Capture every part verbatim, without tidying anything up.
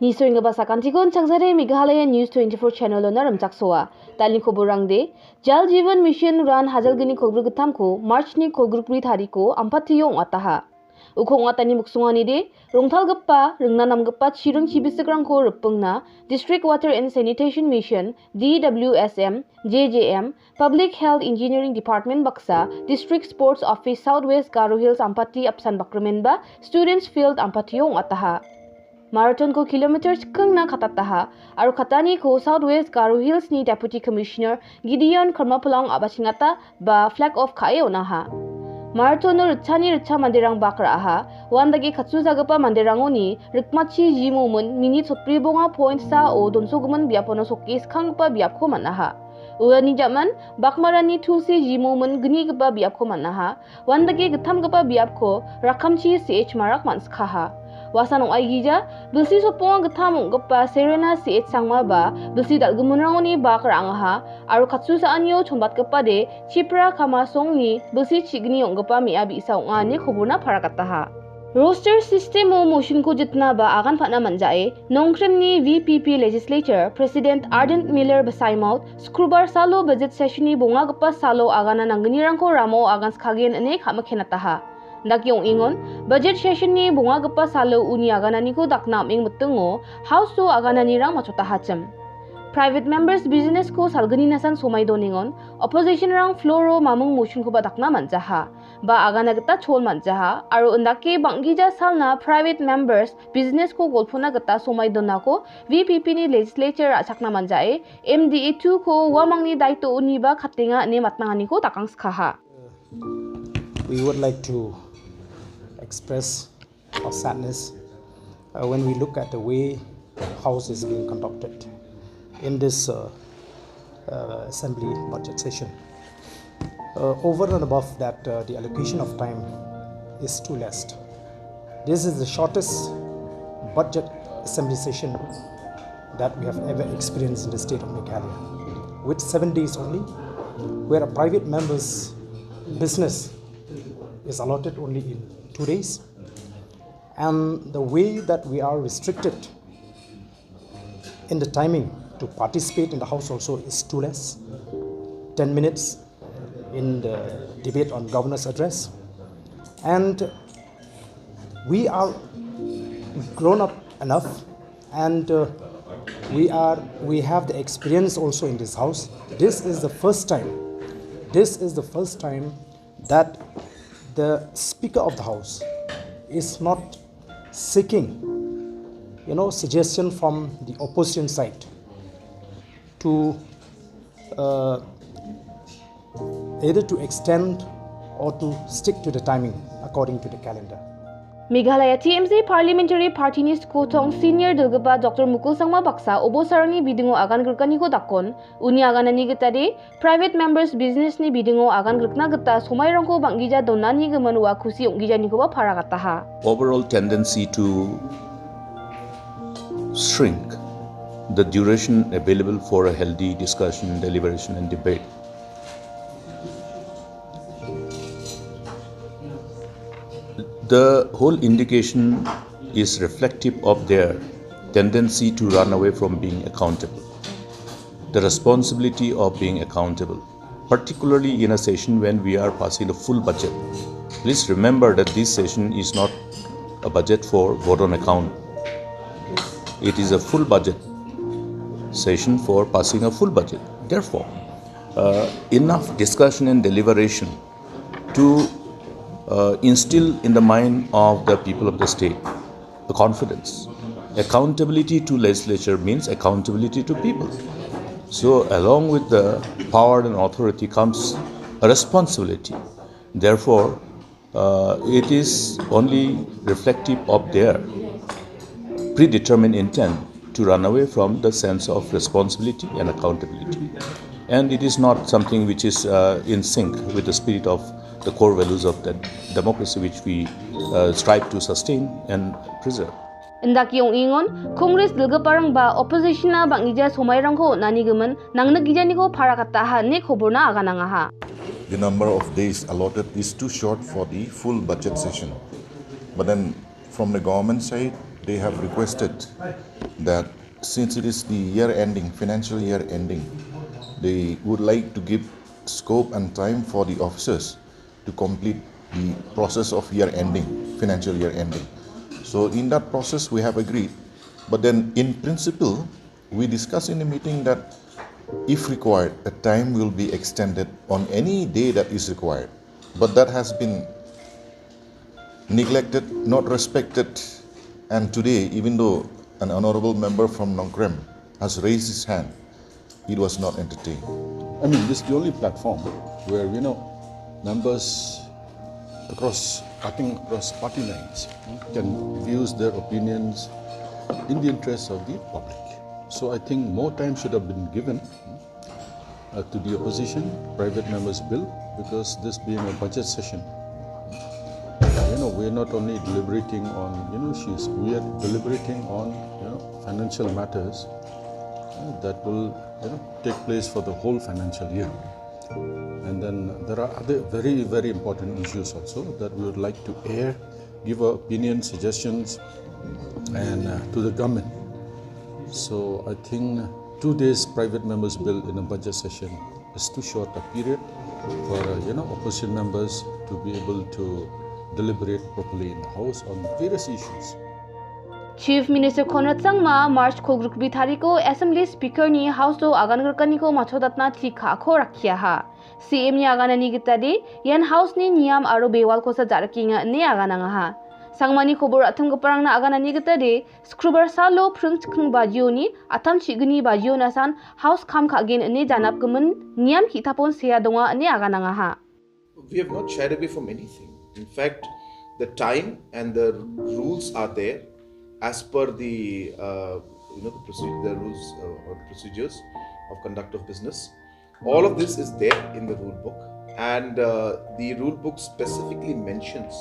Nisoenggipa sakantikon changsare Meghalaya News twenty-four channel-ona rimchaksoa. Dalni koborangde, Jal Jeevan Mission ran hajalgni kolgrik gittamko March-ni kolgrikbri tariko ampatio ong·ataha. Uko ong·atani miksonganide, rongtalgipa, ringna namgipa chiring chibisikrangko ripingna District Water and Sanitation Mission, D W S M, J J M, Public Health Engineering Department baksa, District Sports Office South West Garo Hills Ampati apsan bakrimenba Students Field Ampatio ong·ataha. Marathon-ko kilometer skingna katataha, aro kataniko South West Garo Hills-ni Deputy Commissioner Gideon Karmapalong a·bachengata ba flag off ka·e on·aha. Marathon-o ritchani ritcha manderang bak ra·aha. Uandake katsusagipa manderangoni rikmatchi jimomin minit sotbri bonga point sao donsogimin biapono soke skanggipa biapko man·aha. Uani jaman bakmarani tulsi jimomin gnigipa biapko man·aha. Uandake gittamgipa biapko rakamchi C H Marak man·sikaha. Uasan ong·aigija, bilsi sotbonga gittam ong·gipa Serena C H Sangma ba bilsi dal·giminrangoni bak ra·angaha, aro katsusaanio chonbatgipade Chipra Kamasongni bilsi chigni ong·gipa me·a bi·sa ong·a ine koborna paragataha. Roster system-o motion-ko jitna ba agan pa·na man·jae, Nongkrimni V P P Legislature President Ardent Miller Basaimot, Skrubar salo budget session-ni bongagipa salo agana nanggnirangko ramo agan skagen ine ka·mikenataha. Dake ong·engon, budget session-ni bongagipa salo uni agananiko dakna am·eng mitingo House-o agananirang matchotahachim. Private members business-ko salgninasan somai donengon, opposition-rang floor-o mamung motion-koba dakna man·jaha. Ba agana gita chol man·jaha, aro indake bang·gija salna private members business-ko golpona gita somai donako V P P-ni legislature ra·chakna man·jae, M D A two-ko uamangni daito-oniba katenga ine matnanganiko dakangskaha. We would like to express our sadness, uh, when we look at the way House is being conducted in this, uh, uh, assembly budget session. Uh, over and above that, uh, the allocation of time is too less. This is the shortest budget assembly session that we have ever experienced in the state of Meghalaya, with seven days only, where a private member's business is allotted only in two days. And the way that we are restricted in the timing to participate in the House also is too less. Ten minutes in the debate on governor's address. And we are grown up enough, and, uh, we are, we have the experience also in this House. This is the first time, this is the first time that the Speaker of the House is not seeking, you know, suggestion from the opposition side to, uh, either to extend or to stick to the timing according to the calendar. Meghalaya T M C Parliamentary Party-ni skotong senior dilgipa Doctor Mukul Sangma baksa obosarangni bidingo agan grikaniko dakon, uni aganani gitade private members business-ni bidingo agan grikna gita somairangko bang·gija donani gimin ua kusi ong·gijanikoba paragataha. Overall tendency to shrink the duration available for a healthy discussion, deliberation and debate. The whole indication is reflective of their tendency to run away from being accountable, the responsibility of being accountable, particularly in a session when we are passing the full budget. Please remember that this session is not a budget for vote on account. It is a full budget session for passing a full budget. Therefore, uh, enough discussion and deliberation to, uh, instill in the mind of the people of the state the confidence. Accountability to legislature means accountability to people. So, along with the power and authority comes a responsibility. Therefore, uh, it is only reflective of their predetermined intent to run away from the sense of responsibility and accountability. And it is not something which is, uh, in sync with the spirit of the core values of the democracy which we, uh, strive to sustain and preserve. Indake ong·engon, Congress dilgiparangba opposition-na bang·gija somairangko on·ani gimin, nangnikgijaniko paragataha ine koborna aganangaha. The number of days allotted is too short for the full budget session. But then, from the government side, They have requested that since it is the year ending, financial year ending, they would like to give scope and time for the officers to complete the process of year ending, financial year ending. So in that process, we have agreed. But then in principle, we discussed in the meeting that if required, a time will be extended on any day that is required. But that has been neglected, not respected, and today, even though an honorable member from Nongkrem has raised his hand, it was not entertained. I mean, this is the only platform where, you know, members across, cutting across party lines, hmm, can voice their opinions in the interests of the public. So I think more time should have been given, hmm, uh, to the opposition, private members bill, because this being a budget session, you know, we're not only deliberating on, you know, issues, we are deliberating on, you know, financial matters, uh, that will, you know, take place for the whole financial year. And then there are other very, very important issues also that we would like to air, give our opinions, suggestions, and, uh, to the government. So I think two days private members bill in a budget session is too short a period for, uh, you know, opposition members to be able to deliberate properly in the House on various issues. Chief Minister Conrad Sangma March kolgrikbri tariko Assembly Speaker-ni House-o agan grikaniko matchodatna tik ka·ako rakkiaha. C M-ni aganani gitade ian House-ni niam aro bewalkosa ja·rikenga ine aganangaha. Sangmani kobor ra·timgiparangna aganani gitade Skrubar salo pring chikking bajioni atam chigni bajionasan House kam ka·gen ine janapgimin niam ki·tapon sea donga ine aganangaha. We have not shied away from anything. In fact, the time and the rules are there as per the uh, you know the, procedure, the rules uh, or procedures of conduct of business. All of this is there in the rule book, and uh, the rule book specifically mentions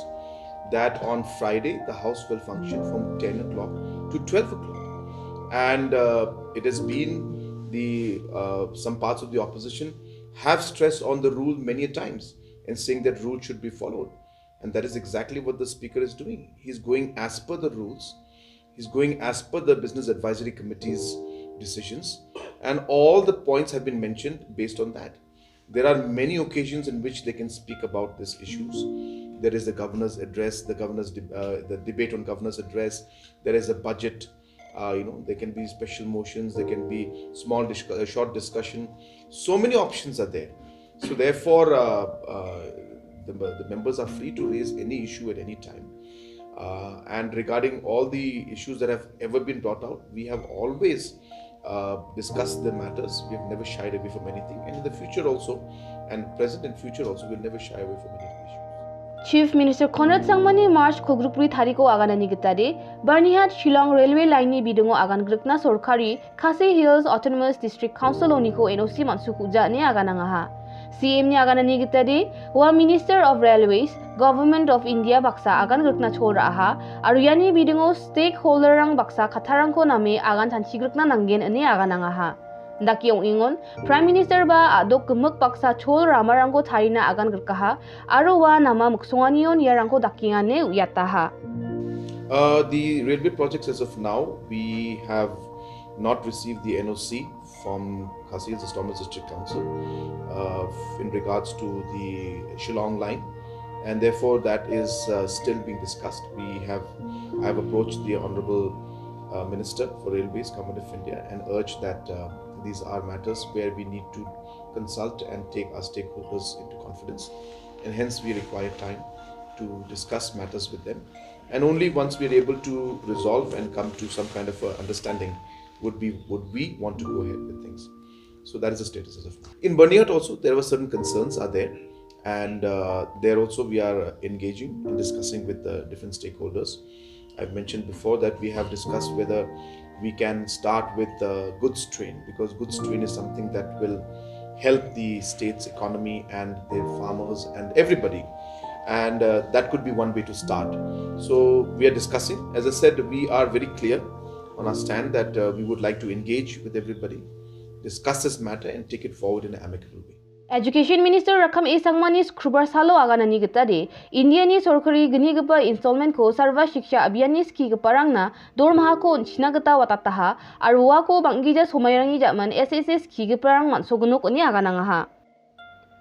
that on Friday the House will function from ten o'clock to twelve o'clock, and uh, it has been the uh, some parts of the opposition have stressed on the rule many times and saying that rule should be followed. And that is exactly what the speaker is doing. He's going as per the rules, he's going as per the Business Advisory Committee's decisions, and all the points have been mentioned based on that. There are many occasions in which they can speak about these issues. There is the governor's address, the governor's de- uh, the debate on governor's address. There is a budget. Uh, you know, there can be special motions, there can be small dis- uh, short discussion. So many options are there. So therefore, uh, uh, the, the members are free to raise any issue at any time. Uh, and regarding all the issues that have ever been brought out, we have always uh, discussed the matters. We have never shied away from anything. And in the future also, and present and future also, we'll never shy away from any of the issues. Chief Minister Conrad Sangmani March kolgrikbri tariko aganani gitade Byrnihat Shillong Railway Line-ni bidingo agan grikna sorkari Khasi Hills Autonomous District Council-oniko N O C man·sukuja ine aganangaha. C M-ni aganani gitade ua Minister of Railways, Government of India baksa agan grikna chol ra·aha aro iani bidingo stakeholder-rang baksa kattarangko name agan chanchigrikna nanggen ine aganangaha. Dake ong·engon Prime Minister ba a·dok gimik baksa chol ramarangko tarina agan grikaha aro ua nama miksonganion iarangko dakenga ine uiataha. Uh, the railway projects as of now, we have not received the N O C from Khasi Hills Autonomous District Council uh, in regards to the Shillong line, and therefore that is uh, still being discussed. We have I have approached the Honorable uh, Minister for Railways, Government of India, and urged that uh, these are matters where we need to consult and take our stakeholders into confidence, and hence we require time to discuss matters with them. And only once we are able to resolve and come to some kind of a understanding would be would we want to go ahead with things. So that is the status as of now. In Byrnihat also, there were certain concerns are there, and uh, there also we are engaging and discussing with the different stakeholders. I've mentioned before that we have discussed whether we can start with the goods train, because goods train is something that will help the state's economy and their farmers and everybody. And uh, that could be one way to start. So we are discussing. As I said, we are very clear on our stand that uh, we would like to engage with everybody, discuss this matter, and take it forward in an amicable way. Education Minister Rakkam A Sangmani Skrubar salo aganani gitade, Indiani sorkari gnigipa installment-ko Sarva Shiksha Abhiyan-ni skigiparangna dormahako on·china gita watataha, aro uako bang·gija somairangni ja·man S S A skigiparang man·sognok ine aganangaha.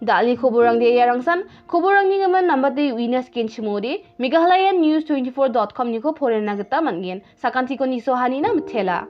Da·alni koborangde iarangsan, koborangni gimin nambate uina sken chimode, Meghalaya News twenty-four dot com-niko porena gita man·gen. Sakantiko nisohanina mitela.